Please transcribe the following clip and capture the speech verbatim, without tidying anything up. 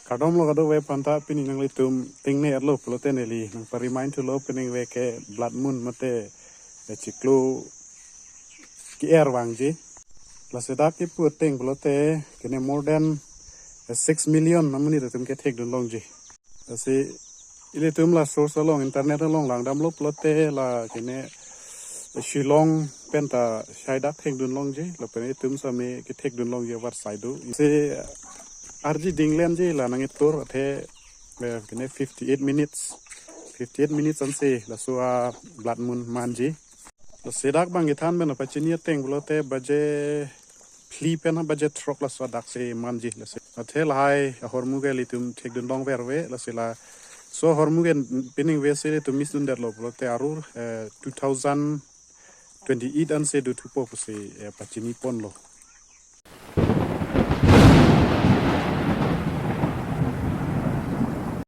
Kardom lo kadokave aphanta, pini nanglitum tengne-etlo pulote neli nangpa-remind thulo, peningve ke blood moon mate, eh, chiklo ke-er vangji. Lasi dak kipu ateng pulote kene more than, eh, six million amonit atum kethekdun longji. Lasi ilitum la source along, internet along langdamlo pulote la kene Shillong penta shai dak thekdun longji, lapen itum sami kethekdun longji avarsai do. Si arji dinglenji la nangitur athe, eh, kene fifty-eight minutes. Fifty-eight minutes ansi laso a blood moon manji. Lasi dak bang kethan pen pachini ateng pulote baje phli pen baje throk laso adaksi manji. Lasi athe lahai ahormu ke ilitum thekdun longverve, lasi laso ahormu ke peningve si ilitum miss dundetlo pulote arur, eh, two thousand twenty-eight ansi dothupo pusi, eh, pachiniponlo.